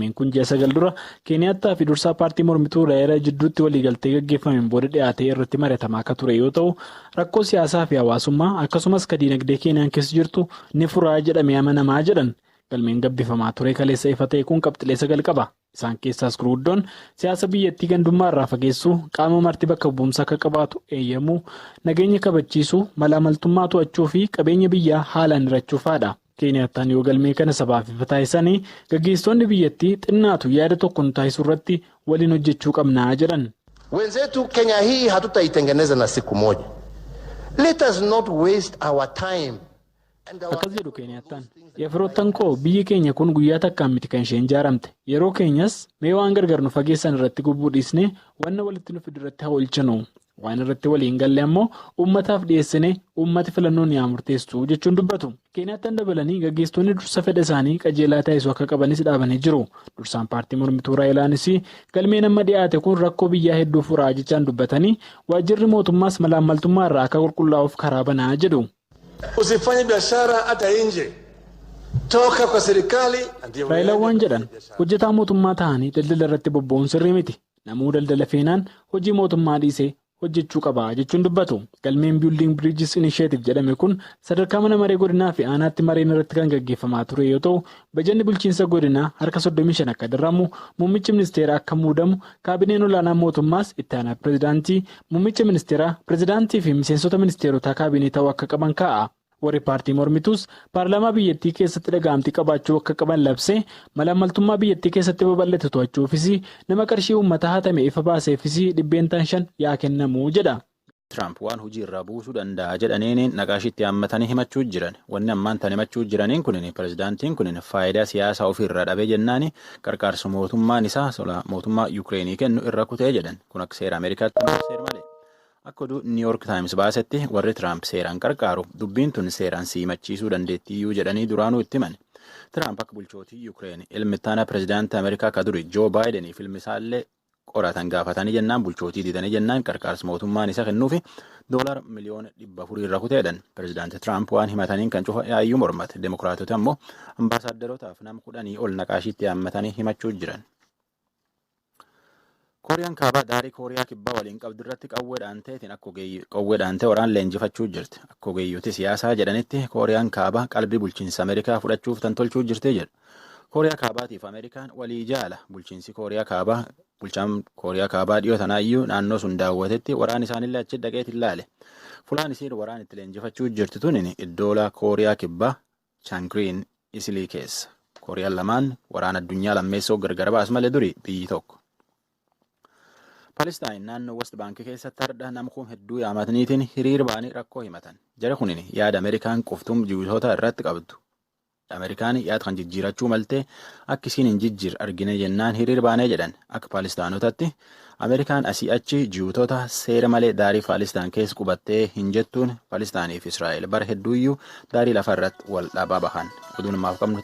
Galmeen kun ji'a 9 dura Keeniyaattaa fi dursaa paartii mormituu Raayilaa jidduutti waliigaltee gaggeeffameen booda dhiyaatee irratti mari'atamaa akka ture yoo ta'u, rakkoo siyaasaa fi hawaasummaa akkasumas ka diinagdee Keeniyaan keessa jirtu ni furaa jedhamee amanamaa jedhan. Galmeen gabbifamaa ture kaleessa ifa ta'e kun qabxilee 9 qaba. Isaan keessaas gurguddoon siyaasa biyyattii gandummaa irraa fageessuu, qaama marti bakka bu'umsa akka qabaatu eeyyamuu, nageenya kabachiisuu, malaamaltummaa to'achuu fi qabeenya biyyaa haalaan hirachuu fa'aadha. Keeniyaattaan yoo galmee kana sabaaf ifa taasisanii gaggeessitoonni biyyattii xinnaatu yaada tokkoon taasisuu irratti waliin hojjechuu qabnaa jedhan. Wenzetu, Kenya hii hatutaitengeneza na siku moja. Let us not waste our time. Akkas jedhu Keeniyaattaan. Yaa firoottan koo, biyyi keenya kun guyyaa takkaan miti kan isheen ijaaramte. Yeroo keenyas mee waan gargar nu fageessan irratti gubuu dhiisnee wanna walitti nu fidu irratti haa oolchinu. Waan irratti waliin galle ammoo uummataaf dhiyeessine uummati filannoon yaa murteessu jechuun dubbatu. Keeniyaattaan dabalanii gaggeessitoonni dursa fedha isaanii qajeelaa taasisuu akka qabanis dhaabanii jiru. Dursaan paartii mormituu Raayilaanis galmeen amma dhiyaate kun rakkoo biyyaa hedduu furaa jechaan dubbatanii waajjirri mootummaas malaammaltummaa irraa akka qulqullaa'uuf karaa banaa jedhu. Usifanye biashara hata nje. Toka kwa serikali. Raayilaan waan jedhan, hojjetaa mootummaa ta'anii daldala irratti bobba'uun sirrii miti. Namuu daldala feenaan hojii mootummaa dhiisee hojjechuu qaba jechuun dubbatu. Galmeen Building Bridges Initiative jedhame kun sadarkaa mana maree godinaa fi aanaatti mareen irratti kan gaggeeffamaa ture yoo ta'u, bajanni bulchiinsa godinaa harka 35 akka dirramu, muummichi ministeeraa akka muudamu, kaabineen olaanaa mootummaas itti aanaa pirezidaantii, muummicha ministeeraa, pirezidaantii fi miseensota ministeerotaa kaabinee ta'uu akka qaban kaa'a. Warri paartii mormituus paarlaamaa biyyattii keessatti dhaga'amtii qabaachuu akka qaban labsee malaamaltummaa biyyattii keessatti babal'ate to'achuufis nama qarshii uummataa hatame ifa baaseefis 5% yaa kennamuu jedha. Tiraamp waan hojii irraa buusuu danda'a jedhaniin naqaashitti hammatanii himachuu jiran. Wanni ammaan tan himachuu jiraniin kunin pirezidaantiin kunin faayidaa siyaasaa ofiirraa dhabee jennaani qarqaarsa mootummaan isaa mootummaa Yukireenii kennu irra kutee jedhan. Kun akka seera Ameerikaatti seera malee. Akka oduu New York Times baasetti warri Tiraamp seeraan qarqaaru dubbiin tun seeraan siimachiisuu dandeettiyyuu jedhanii duraanuu itti himan. Tiraamp akka bulchootii Yukireen ilmi ittaanaa pirezidaantii Ameerikaa ka duri Joo Baayideniif ilmi isaallee qoratan gaafatanii jennaan bulchootii didanii jennaan qarqaarsa mootummaan isa kennuufi $400 miliyoona irra kuteedhan. Pirezidaanti Tiraamp waan himataniin kan cufa yaayyuu mormate. Demokiraatota ammoo ambaasaaddarootaaf nama 10 ol naqaashiitti hammatanii himachuu jiran. Kooriyaan kaabaa daarii Kooriyaa kibbaa waliin qabdu irratti qawweedhaan ta'eetiin akka qawweedhaan ta'e waraan leenjifachuu jirti. Akka ogeeyyooti siyaasaa jedhanitti Kooriyaan kaabaa qalbii bulchiinsa Ameerikaa fudhachuuf tan tolchuu jirti jedhu. Kooriyaa kaabaatiif Ameerikaan walii jaala. Bulchiinsi Kooriyaa kaabaa bulchaan Kooriyaa kaabaa dhiyoo tanaayyuu naannoo sun daawwatetti waraan isaanillee achi dhaqeet ilaale. Fulaan isiin waraan itti leenjifachuu jirti tunin iddoola Kooriyaa kibbaa Chaangiriin Isilii keessa. Kooriyaan lamaan waraana addunyaa lammeessoo gargar baas malee duri biyyi tokko. Palestaan naannoo West Bank keessatti hardha nama kun hedduu yaamataniitiin hiriir ba'anii rakkoo himatan. Jara kunin yaada Ameerikaan qoftuun Jiwusoota irratti qabdu. Ameerikaan yaada kan jijjiirachuu maltee akka isiin hin jijjiir argine jennaan hiriir baanee jedhan. Akka Palestaanotatti Ameerikaan asii achi Jiwutoota seera malee daarii Palestaan keessa qubattee hin jettuun Palestaanii fi Israa'el bara hedduuyyuu daarii lafa irratti wal dhabaa bahan. Oduun namaaf qabnu.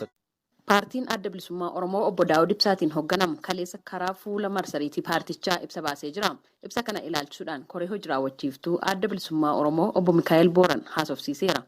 Paartiin Adda Bilisummaa Oromoo obbo Daawud Ibsaatiin hoogganamu kaleessa karaa fuula marsariitii paartichaa ibsa baasee jira. Ibsa kana ilaalchisuudhaan koree hojii raawwachiiftuu Adda Bilisummaa Oromoo obbo Mikaa'el Booran haasofsiiseera.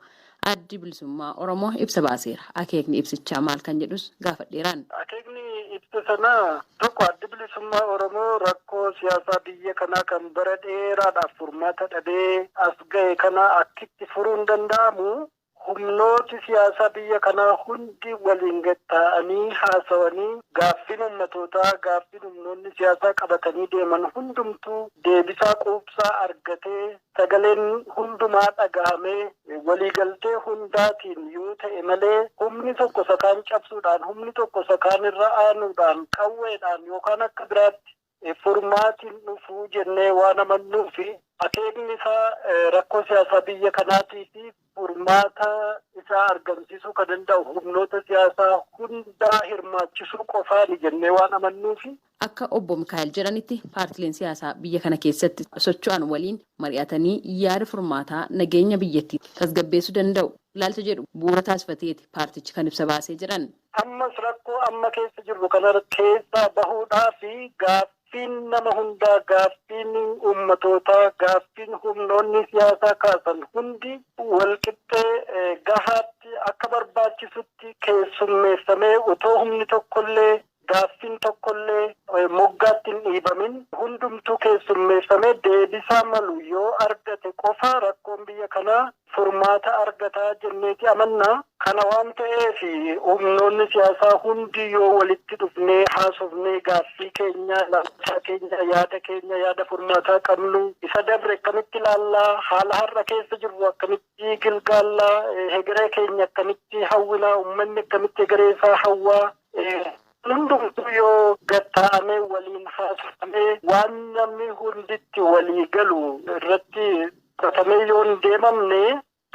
Addi Bilisummaa Oromoo ibsa baaseera. Akeekni ibsichaa maal kan jedhus gaafadheeraan. Akeekni ibsa sanaa tokko, Addi Bilisummaa Oromoo rakkoo siyaasaa biyya kanaa kan bara dheeraadhaaf furmaata dhabee as ga'e kana akkitti furuun danda'amu humnooti siyaasaa biyya kanaa hundi waliin gad taa'anii haasawanii gaaffiin ummatootaa, gaaffiin humnoonni siyaasaa qabatanii deeman hundumtuu deebisaa quubsaa argatee sagaleen hundumaa dhagahamee waliigaltee hundaatiin yoo ta'e malee humni tokko sakaan cabsuudhaan, humni tokko sakaan irra aanuudhaan, qawweedhaan yookaan akka biraatti furmaatiin dhufuu jennee waan amannuufi akeekni isaa rakkoo siyaasaa biyya kanaatii fi furmaata isaa argamsiisuu kan danda'u humnoota siyaasaa hundaa hirmaachisuu qofaani jennee waan amannuufi. Akka obbo Mikaa'el jedhanitti paartileen siyaasaa biyya kana keessatti socho'an waliin mari'atanii yaada furmaataa nageenya biyyattii tasgabbeessuu danda'u ilaalcha jedhu bu'uura taasifateeti paartichi kan ibsa baasee jedhan. Ammas rakkoo amma keessa jirru kana keessaa bahuudhaa fi gaaffiin nama hundaa, gaaffiin ummatootaa, gaaffiin humnoonni siyaasaa kaasan hundi walqixxee gahaatti akka barbaachisutti keessummeessamee otoo humni tokkollee Gaaffiin tokkollee moggaatti hin dhiibamin hundumtuu keessummeeffamee deebisaa malu yoo argate qofa rakkoon biyya kanaa furmaata argataa jenneeti amannaa. Kana waan ta'eef humnoonni siyaasaa hundi yoo walitti dhufnee haasofnee gaaffii keenya, ilaalcha keenya, yaada keenya, yaada furmaataa qabnu isa dabre akkamitti ilaallaa, haala har'a keessa jirru akkamitti gilgaallaa, hegeree keenya akkamitti hawwinaa, uummanni akkamitti hegeree isaa hawwaa. Hundumtuu yoo gatta'amee waliin haasofamee waan namni hunditti walii galu irratti qotamee yoo hin deemamne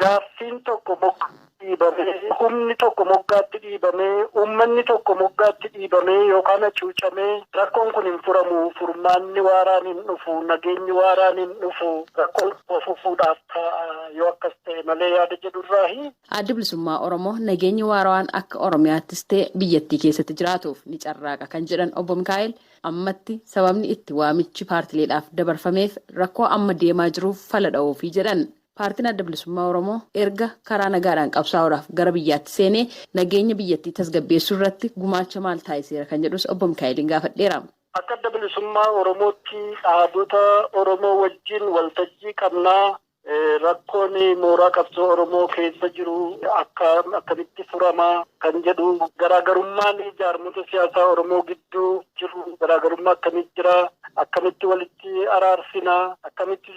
gaaffiin tokko moggaatti dhiibamee, humni tokko moggaatti dhiibamee, uummanni tokko moggaatti dhiibamee yookaan hacuucamee rakkoon kun hin furamu, furmaanni waaraan hin dhufu, nageenyi waaraan hin dhufu, rakkoon fufuudhaaf ta'a yoo akkas ta'e malee yaada jedhurraahi. Addi Bilisummaa Oromoo nageenyi waaraan akka Oromiyaattis ta'e biyyattii keessatti jiraatuuf ni carraaqa kan jedhan Obbo Mikaa'el ammatti sababni itti waamichi paartileedhaaf dabarfameef rakkoo amma deemaa jiruuf fala dha'uufi jedhan. Paartiin Adda Bilisummaa Oromoo erga karaa nagaadhaan qabsaa'uudhaaf gara biyyaatti seenee nageenya biyyattii tasgabbeessuu irratti gumaacha maal taasiseera kan jedhus Obbo Mikaa'eliin gaafadheera. Akka Adda Bilisummaa Oromootti dhaabota Oromoo wajjin waltajjii qabnaa. Rakkoon mooraa qabsoo Oromoo keessa jiru akkamitti furamaa kan jedhu garaagarummaan jaarmota siyaasaa Oromoo gidduu jiru garaagarummaa akkamitti jira, akkamitti walitti araarsinaa, akkamitti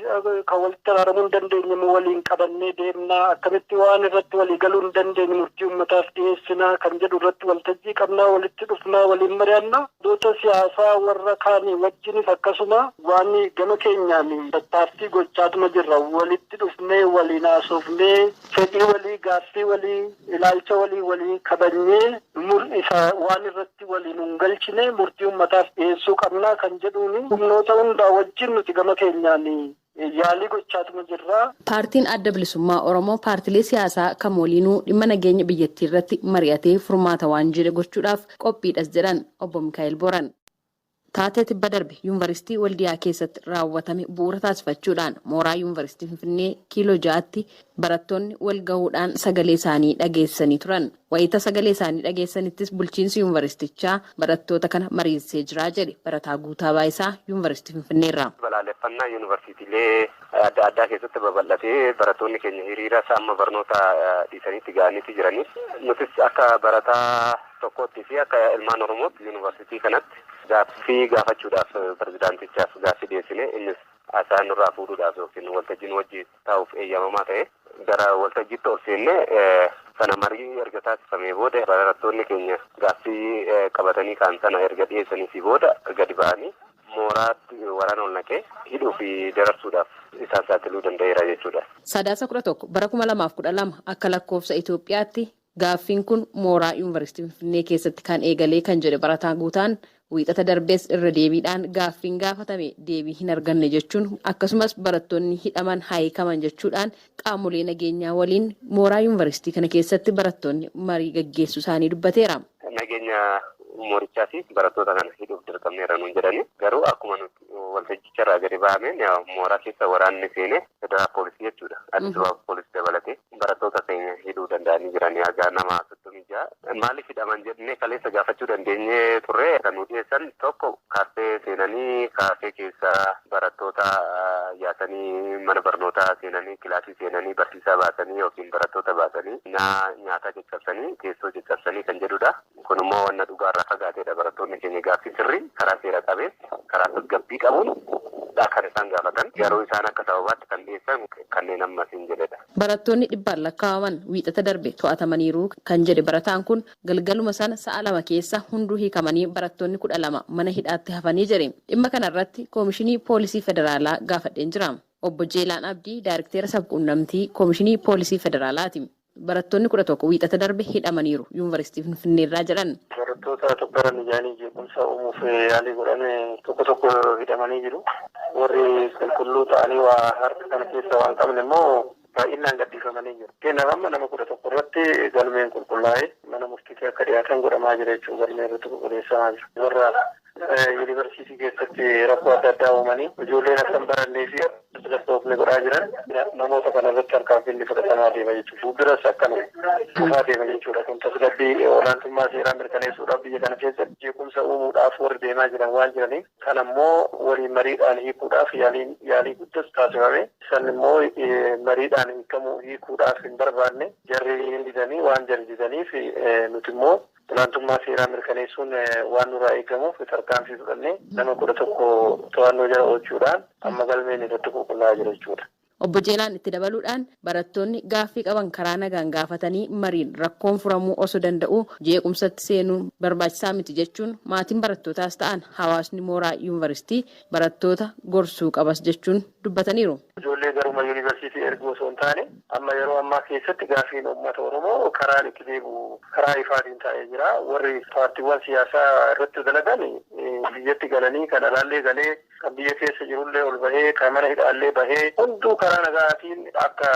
kan walitti araaramuu hin dandeenye waliin qabannee deemnaa, akkamitti waan irratti walii galuu hin dandeenye murtii uummataaf dhiyeessinaa kan jedhu irratti waltajjii qabnaa, walitti dhufnaa, waliin mari'annaa. Doota siyaasaa warra kaanii wajjinis akkasuma waan gama keenyaan tattaaffii gochaatuma jirra. Walitti dhufnee waliin haasofnee fedhii walii, gaaffii walii, ilaalcha walii walii kabajnee isa waan irratti waliin hin galchine murtii uummataaf dhiyeessuu qabnaa kan jedhuun humnoota hundaa wajjin nuti gama keenyaan yaalii gochaatuma jirra. Paartiin Adda Bilisummaa Oromoo paartilee siyaasaa kam waliinuu dhimma nageenya biyyattii irratti mari'atee furmaata waan jedhe gochuudhaaf qophiidhas jedhan Obbo Mikaa'el Boran. Taatee tibba darbe Yuunivarsiitii Waldiyaa keessatti raawwatame bu'uura taasifachuudhaan mooraa Yuunivarsiitii Finfinnee kiiloo 6tti barattoonni wal gahuudhaan sagalee isaanii dhageessanii turan. Wayita sagalee isaanii dhageessanittis bulchiinsi yuunivarsiitichaa barattoota kana mariisisee jira jedhe barataa Guutaa Baayisaa Yuunivarsiitii Finfinneerraa. Balaaleffannaa yuunivarsiitiilee adda addaa keessatti babal'atee barattoonni keenya hiriira amma barnoota dhiisaniitti ga'aniitti jiraniif nutis akka barataa tokkootti fi akka ilmaan Oromootti yuunivarsiitii kanatti gaaffii gaafachuudhaaf pirezidaantichaaf gaaffii dhiyeessine innis haasaa nurraa fuudhuudhaaf yookiin waltajjiin wajjin taa'uuf eeyyamamaa ta'e gara waltajjiitti ol seenne sana marii erga taasifamee booda barattoonni keenya gaaffii qabatanii kaan sana erga dhiyeessanii fi booda gadi ba'anii mooraatti waraana ol naqee hidhuu fi dararsuudhaaf isaan saaxiluu danda'eera jechuudha. Sadaasa 11 bara 2012 akka lakkoofsa Itoophiyaatti gaaffiin kun mooraa Yuunivarsiitii Finfinnee keessatti kan eegalee kan jedhe barataa Guutaan wiixata darbees irra deebiidhaan gaaffiin gaafatame deebii hin arganne jechuun akkasumas barattoonni hidhaman hiikaman jechuudhaan qaamolee nageenyaa waliin mooraa yuunivarsiitii kana keessatti barattoonni marii gaggeessuu isaanii dubbateera. Nageenya moorichaa fi barattoota kana hidhuuf dirqamneerra nuun jedhani garuu akkuma nuti waltajjicha irraa gadi bahameen mooraa keessa waraanni seene federaal poolisii jechuudha. Addis Ababa poolisii dabalatee barattoota keenya hidhuu danda'anii jiranii haga nama 36 maaliif hidhaman jennee kaleessa gaafachuu dandeenyee turre kan nu dhiyeessan tokko kaaffee seenanii kaaffee keessa barattoota yaasanii mana barnootaa seenanii kilaasii seenanii barsiisaa baasanii yookiin barattoota baasanii nyaata caccabsanii teessoo caccabsanii kan jedhudha. Kun immoo wanna dhugaarraa fagaateedha. Barattoonni keenya gaaffii sirrii karaa seera qabeessa karaa tasgabbii qabuun kan isaan gaafatan garuu isaan akka sababaatti kan dhiyeessan kanneen ammas hin jedhedha. Barattoonni dhibbaan lakkaa'aman wiixata darbe to'atamaniiru kan jedhe barataan kun galgaluma sana sa'a 2 keessa hunduu hiikamanii barattoonni 12 mana hidhaatti hafanii jedhe. Dhimma kanarratti Koomishinii Poolisii Federaalaa gaafadheen jira. Obbo Jeelaan Abdii Daayirikteera Sabquunnamtii Koomishinii Poolisii Federaalaati. Barattoonni 11 wiixata darbe hidhamaniiru Yuunivarsiitii Finfinneerraa jedhan. Barattoota tokkoran ijaanii jeequmsa uumuuf yaalii godhame tokko tokko hidhamanii jiru. Warri qulqulluu ta'anii waa harka kana keessa waan qabne immoo baay'inaan gadhiifamanii jiru. Kanaaf amma nama 11 irratti galmeen qulqullaa'ee mana murtiitti akka dhiyaatan godhamaa jira jechuudha. Galmeen irratti qulqulleessamaa jira. Warra yuunivarsiitii keessatti rakkoo adda addaa uumanii ijoolleen akka hin barannee fi tasgabboofne godhaa jiran namoota kana irratti tarkaanfiin fudhatamaa deema jechuudha. Fuulduras akkanuma dhufaa deema jechuudha. Kun tasgabbii olaantummaa seeraa mirkaneessuudhaaf biyya kana keessatti jeequmsa uumuudhaaf warri deemaa jiran waan jiraniif kan ammoo waliin mariidhaan hiikuudhaaf yaalii guddas taasifame. Isaan immoo mariidhaan hiikamuu hiikuudhaaf hin barbaanne jarri hin didanii waan jarri didaniif nuti immoo olaantummaa seeraa mirkaneessuun waan nurraa eegamuuf tarkaanfii fudhannee nama 11 to'annoo jala oolchuudhaan amma galmeen irratti qulqullaa'aa jira jechuudha. Obbo Jeelaan itti dabaluudhaan barattoonni gaaffii qaban karaa nagaan gaafatanii mariin rakkoon furamuu osoo danda'u jeequmsatti seenuun barbaachisaa miti jechuun maatiin barattootaas ta'an hawaasni mooraa yuunivarsiitii barattoota gorsuu qabas jechuun dubbataniiru. Ijoollee garuma yuunivarsiitii erguu osoo hin taane amma yeroo ammaa keessatti gaaffiin uummata Oromoo karaan itti deebi'u karaa ifaatiin taa'ee jira. Warri paartiiwwan siyaasaa irratti dalagan biyyatti galanii kan alaallee galee kan biyya keessa jirullee ol bahee kan mana hidhaallee bahee hunduu karaa nagaatiin akka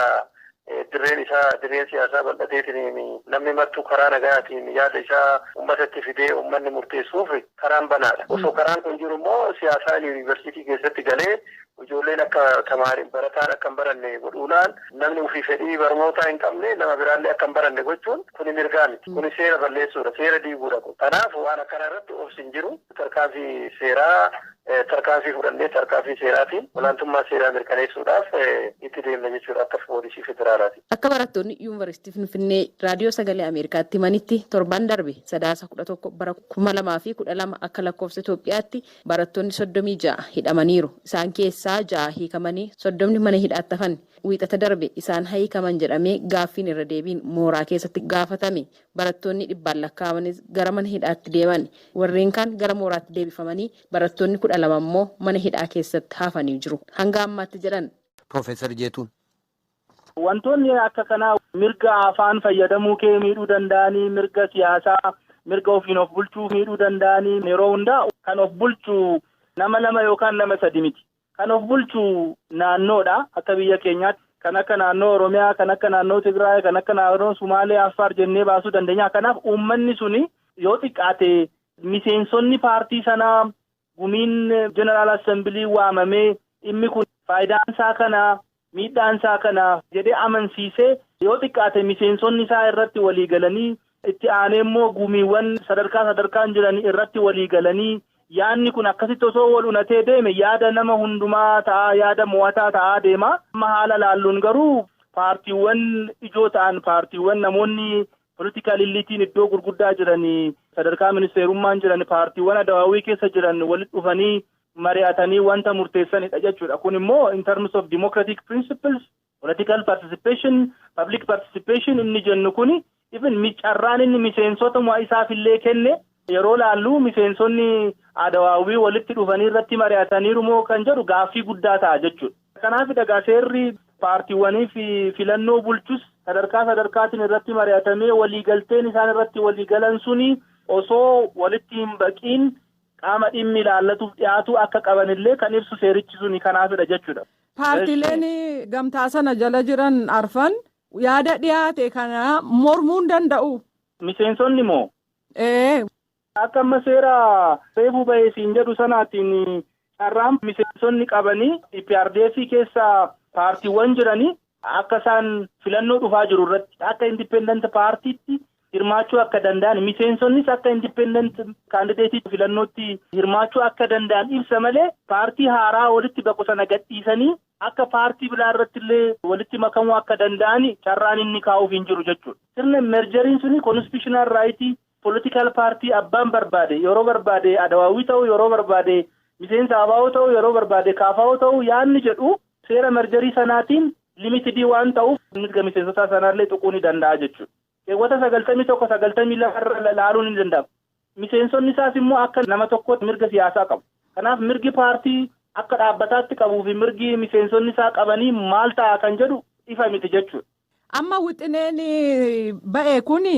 dirreen siyaasaa bal'ateetiin namni martuu karaa nagaatiin yaada isaa uummatatti fidee uummanni murteessuuf karaan banaadha. Osoo karaan kun jiru immoo siyaasaan yuunivarsiitii keessatti galee ijoolleen akka tamaariin barataan akka hin baranne godhuudhaan namni ofii fedhii barnootaa hin qabne nama biraallee akka hin baranne gochuun kuni mirgaa miti. Kuni seera balleessuudha, seera diiguudha. Kanaaf waan akkana irratti obsi hin jiru. Tarkaanfii seeraa tarkaanfii fudhannee tarkaanfii seeraatiin olaantummaa seeraa mirkaneessuudhaaf itti deemna jechuudha akka poolisii federaalaati. Akka barattoonni yuunivarsiitii Finfinnee raadiyoo sagalee Ameerikaatti himanitti torban darbe sadaasa 11 bara 2012 akka lakkoofsa Itoophiyaatti barattoonni 36 hidhamaniiru. Isaan keessaa 6 hiikamanii 30 mana hidhaatti hafan. Wiixata darbe isaan hiikaman jedhamee gaaffiin irra deebiin mooraa keessatti gaafatame. Barattoonni dhibbaan lakkaa'amanis gara mana hidhaatti deeman. Warreen kaan gara mooraatti deebifamanii barattoonni 12 immoo mana hidhaa keessatti hafanii jiru. Hanga ammaatti jedhan. Profeesar Jeetuun. Wantoonni akka kanaa mirga afaan fayyadamuu kee miidhuu danda'anii, mirga siyaasaa, mirga ofiin of bulchuu miidhuu danda'anii yeroo hundaa kan of bulchu nama lama yookaan nama sadi miti. Kan of bulchu naannoodha akka biyya keenyaatti. Kan akka naannoo Oromiyaa, kan akka naannoo Tigraay, kan akka naannoo Sumaalee, Affaar jennee baasuu dandeenya. Kanaaf uummanni suni yoo xiqqaate miseensonni paartii sanaa gumiin Jeneraal Assembilii waamamee dhimmi kun faayidaan isaa kana miidhaan isaa kana jedhee amansiisee yoo xiqqaate miseensonni isaa irratti walii galanii itti aanee immoo gumiiwwan sadarkaa sadarkaan jiran irratti walii galanii yaadni kun akkasitti osoo wal unatee deeme yaada nama hundumaa ta'a, yaada mo'ataa ta'aa deema. Amma haala laalluun garuu paartiiwwan ijoo ta'an paartiiwwan namoonni politikal illiitiin iddoo gurguddaa jiran sadarkaa ministeerummaan jiran paartiiwwan adawaawii keessa jiran walitti dhufanii mari'atanii wanta murteessanidha jechuudha. Kun immoo in terms of democratic principles, political participation, public participation inni jennu kuni even carraan inni miseensota isaaf illee kenne yeroo laallu miseensonni adawaawii walitti dhufanii irratti mari'ataniiru moo kan jedhu gaaffii guddaa ta'a jechuudha. Kanaaf dhagaa seerri paartiiwwanii fi filannoo bulchus sadarkaa sadarkaatiin irratti mari'atamee waliigalteen isaan irratti waliigalan suni osoo walitti hin baqiin qaama dhimmi ilaallatuuf dhiyaatu akka qabanillee kan ibsu seerichi suni kanaafidha jechuudha. Paartiileen gamtaa sana jala jiran arfan yaada dhiyaate kana mormuu hin danda'u. Miseensonni moo? Akka amma seera reefuu bahee siin jedhu sanaatiin carraan miseensonni qabanii EPRDF keessa paartiiwwan jiranii akka isaan filannoo dhufaa jiru irratti akka independent paartiitti hirmaachuu akka danda'an miseensonnis akka independent kaandideetii filannootti hirmaachuu akka danda'an ibsa malee paartii haaraa walitti baqu sana gadhiisanii akka paartii biraa irratti illee walitti makamuu akka danda'an carraan inni kaa'uuf hin jiru jechuudha. Sirna merjeriin suni constitutional right political party abbaan barbaade yeroo barbaade adawaawii ta'uu yeroo barbaade miseensa abaa'oo ta'uu yeroo barbaade kaafaa'oo ta'uu yaadni jedhu seera merjerii sanaatiin limitidii waan ta'uuf mirga miseensota sanaallee tuquu ni danda'a jechuudha. Keewwata 91 92 irra laaluun ni danda'ama. Miseensonni isaas immoo akka nama tokkootti mirga siyaasaa qabu. Kanaaf mirgi paartii akka dhaabbataatti qabuu fi mirgi miseensonni isaa qabanii maal ta'a kan jedhu ifa miti jechuudha. Amma wixineen ba'e kuni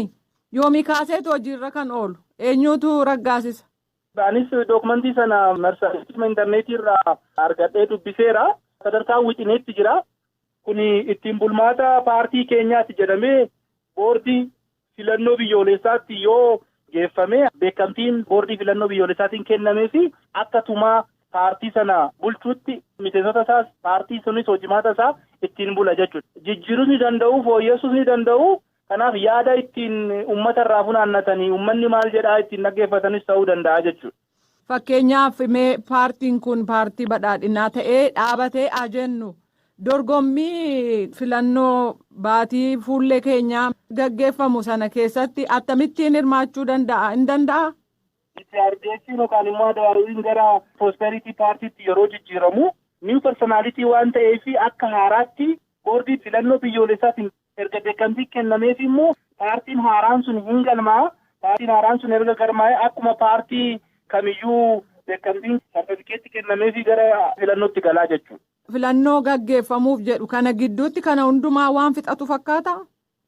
yoomii kaaseetu hojiirra kan oolu eenyutu raggaasisa? Anis dookumentii sana marsariitii intarneetii irraa argadhee dubbiseera. Sadarkaa wixineetti jira. Kuni ittiin bulmaata paartii keenyaatti jedhamee boordii filannoo biyyoolessaatti yoo geeffame beekamtiin boordii filannoo biyyoolessaatiin kennamee fi akka tumaa paartii sana bulchuutti miseensota isaas paartii sunis hojimaata isaa ittiin bula jechuudha. Jijjiiruus ni danda'u, fooyyessuus ni danda'u. Kanaaf yaada ittiin uummata irraa funaannatanii uummanni maal jedhaa ittiin dhaggeeffatanis ta'uu danda'a jechuudha. Fakkeenyaaf mee paartiin kun paartii badhaadhinaa ta'ee dhaabatee haa jennu dorgommii filannoo baatii fuullee keenyaa gaggeeffamu sana keessatti akkamittiin hirmaachuu danda'a hin danda'a? EPRDF yookaan immoo ADWUI'n gara Prosperity Paartiitti yeroo jijjiiramu new personality waan ta'eef akka haaraatti boordii filannoo biyyoolessaatiin erga beekamtii kennameef immoo paartiin haaraan sun hin galmaa. Paartiin haaraan sun erga galmaa'ee akkuma paartii kamiyyuu beekamtiin sartifikeetti kennameef gara filannootti galaa jechuudha. Filannoo gaggeeffamuuf jedhu kana gidduutti kana hundumaa waan fixatu fakkaata?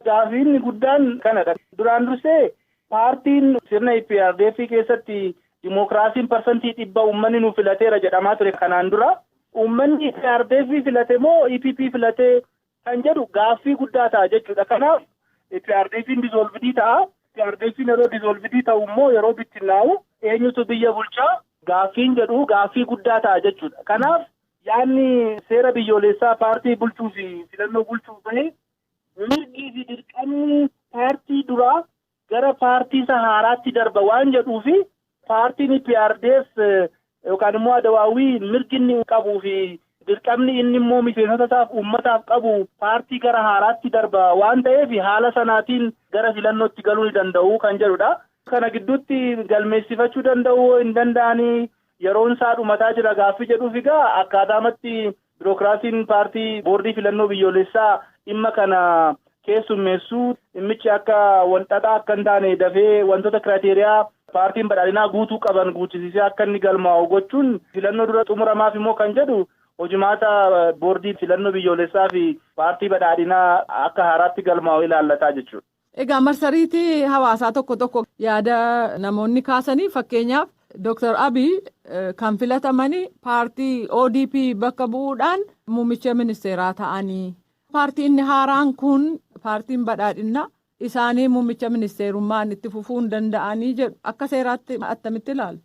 Gaaffiin guddaan kanadha. Duraan dursee paartiin sirna EPRDF keessatti dimookiraasiin 100% uummanni nu filateera jedhamaa ture kanaan dura. Uummanni EPRDF filate moo EPP filate kan jedhu gaaffii guddaa ta'a jechuudha. Kanaaf EPRDF'n dizoolvidii ta'a. EPRDF'n yeroo dizoolvidii ta'u immoo yeroo bittinnaa'u eenyutu biyya bulchaa gaaffiin jedhu gaaffii guddaa ta'a jechuudha. Kanaaf yaanni seera biyyoolessaa paartii bulchuu fi filannoo bulchuuf bahe mirgii fi dirqamni paartii duraa gara paartii isa haaraatti darba waan jedhuu fi paartiin EPRDF yookaan immoo ADWUI mirgi inni qabuu fi dirqamni inni immoo miseensota isaaf uummataaf qabu paartii gara haaraatti darba waan ta'eef haala sanaatiin gara filannootti galuu ni danda'u kan jedhudha. Kana gidduutti galmeessifachuu danda'u hin danda'anii yeroon isaa dhumataa jira gaaffii jedhuuf egaa akkaataamatti birookiraasiin paartii boordii filannoo biyyoolessaa dhimma kana keessummeessuu dhimmichi akka walxaxaa akka hin taane dafee wantoota kiraateriyaa paartiin badhaadhinaa guutuu qaban guutisisee akka inni galmaa'u gochuun filannoo dura xumuramaaf immoo kan jedhu hojimaata boordii filannoo biyyoolessaa fi paartii badhaadhinaa akka haaraatti galmaa'u ilaallataa jechuudha. Egaa marsariitii hawaasaa tokko tokko yaada namoonni kaasanii fakkeenyaaf Dr. Abiy kan filatamanii paartii ODP bakka bu'uudhaan muummicha ministeeraa ta'anii paartiin inni haaraan kun paartiin badhaadhinaa isaanii muummicha ministeerummaan itti fufuu hin danda'anii jedhu akka seeraatti attamitti ilaalu?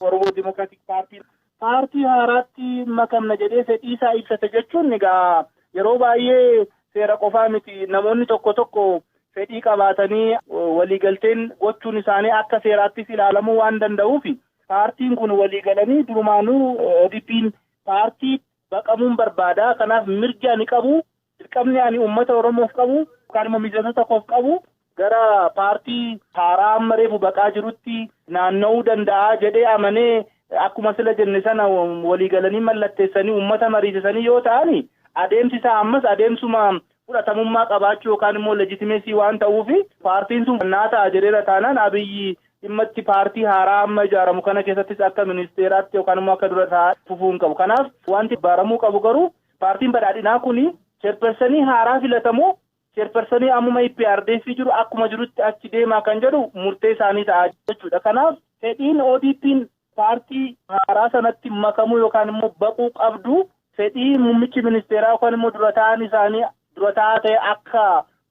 Oromoo Dimokiraatik Paartii paartii haaraatti makamna jedhee fedhii isaa ibsate jechuun egaa yeroo baay'ee seera qofaa miti namoonni tokko tokko fedhii qabaatanii waliigalteen gochuun isaanii akka seeraattis ilaalamuu waan danda'uuf paartiin kun waliigalanii durumaanuu ODP'n paartii baqamuun barbaada. Kanaaf mirgi ani qabu dirqamni ani uummata Oromoof qabu yookaan immoo miseensota koof qabu gara paartii haaraa amma reefu baqaa jirutti naanna'uu danda'a jedhee amanee akkuma sila jenne sana waliigalanii mallatteessanii uummata mariisisanii yoo ta'ani adeemsi isaa ammas adeemsuma fudhatamummaa qabaachuu yookaan immoo leejitimeesii waan ta'uuf paartiin sun naa ta'a jedheera taanaan Abiyyi dhimmatti paartii haaraa amma ijaaramu kana keessattis akka ministeeraatti yookaan immoo akka dura taa'aa fufuu hin qabu. Kanaaf wanti baramuu qabu garuu paartiin badhaadhinaa kun cheerpersanii haaraa filatamoo cheerpersanii ammuma EPRDF jiru akkuma jirutti achi deemaa kan jedhu murtee isaanii ta'a jechuudha. Kanaaf fedhiin ODP'n paartii haaraa sanatti makamuu yookaan immoo baquu qabdu fedhii muummichi ministeeraa yookaan immoo dura taa'an isaanii dura taa'aa ta'e akka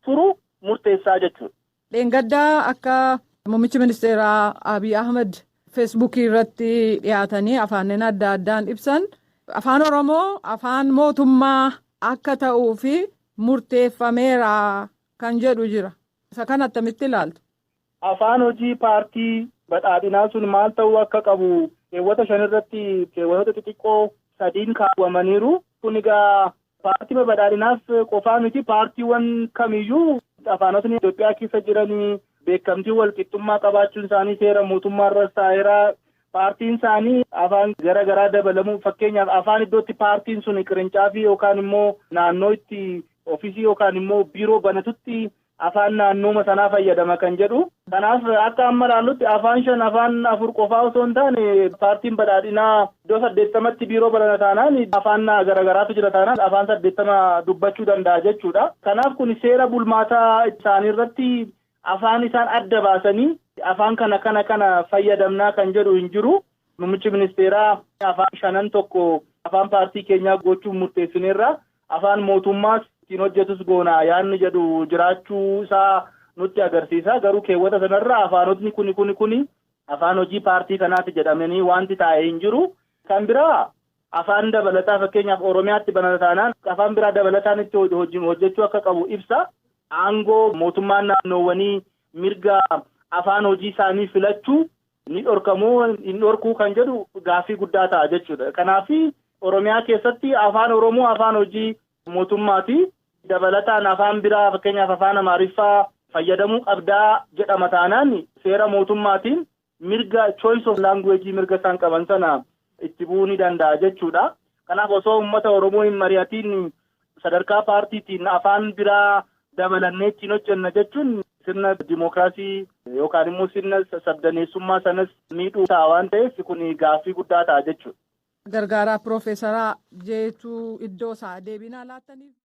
turu murteessaa jechuudha. Dheengaddaa akka muummichi ministeeraa Abiy Ahmed feesbuukii irratti dhiyaatanii afaaniin adda addaan ibsan afaan Oromoo afaan mootummaa akka ta'uu fi murteeffameera kan jedhu jira. Isa kana attamitti ilaaltu? Afaan hojii paartii badhaadhinaa sun maal ta'uu akka qabu keewwata 5 irratti keewwatoota xixiqqoo 3 kaawwamaniiru. Kun egaa paartii badhaadhinaaf qofaa miti paartiiwwan kamiyyuu afaanotni Itoophiyaa keessa jiranii beekamtii walqixxummaa qabaachuun isaanii seera mootummaa irras taa'eera. Paartiin isaanii afaan gara garaa dabalamuu fakkeenyaaf afaan iddootti paartiin sun qirincaafi yookaan immoo naannoo itti ofiisii yookaan immoo biiroo banatutti afaan naannooma sanaa fayyadama kan jedhu. Kanaaf akka amma ilaallutti afaan 5 afaan 4 qofaa osoo hin taane paartiin badhaadhinaa iddoo 80tti biiroo banata taanaan afaan garagaraatu jira taanaan afaan 80 dubbachuu danda'a jechuudha. Kanaaf kun seera bulmaataa isaanii irratti afaan isaan adda baasanii afaan kana kana kana fayyadamnaa kan jedhu hin jiru. Muummichi ministeeraa afaan 5 tokko afaan paartii keenyaa gochuuf murteessineerra. Afaan mootummaas ittiin hojjetus goona yaadni jedhu jiraachuu isaa nutti agarsiisa. Garuu keewwata sanarra afaanotni kuni kuni kuni afaan hojii paartii kanaati jedhamanii wanti taa'ee hin jiru. Kan biraa afaan dabalataa fakkeenyaaf Oromiyaatti banata taanaan afaan biraa dabalataan itti hojjechuu akka qabu ibsa. Aangoo mootummaan naannoowwanii mirga afaan hojii isaanii filachuu ni dhorkamuu hin dhorkuu kan jedhu gaaffii guddaa ta'a jechuudha. Kanaaf Oromiyaa keessatti afaan Oromoo afaan hojii mootummaati. Dabalataan afaan biraa fakkeenyaaf afaan Amaariffaa fayyadamuu qabdaa jedhama taanaan seera mootummaatiin mirga choice of language mirga isaan qaban sana itti bu'uu ni danda'a jechuudha. Kanaaf osoo uummata Oromoo hin mari'atiin sadarkaa paartiitiin afaan biraa dabalannee ittiin hojjenna jechuun sirna dimookiraasii yookaan immoo sirna sabdaneessummaa sanas miidhuu ta'a waan ta'eef kun gaaffii guddaa ta'a jechuudha. Gargaaraa Piroofeesaraa Jeetuu Iddoosaa deebinaa laattaniif.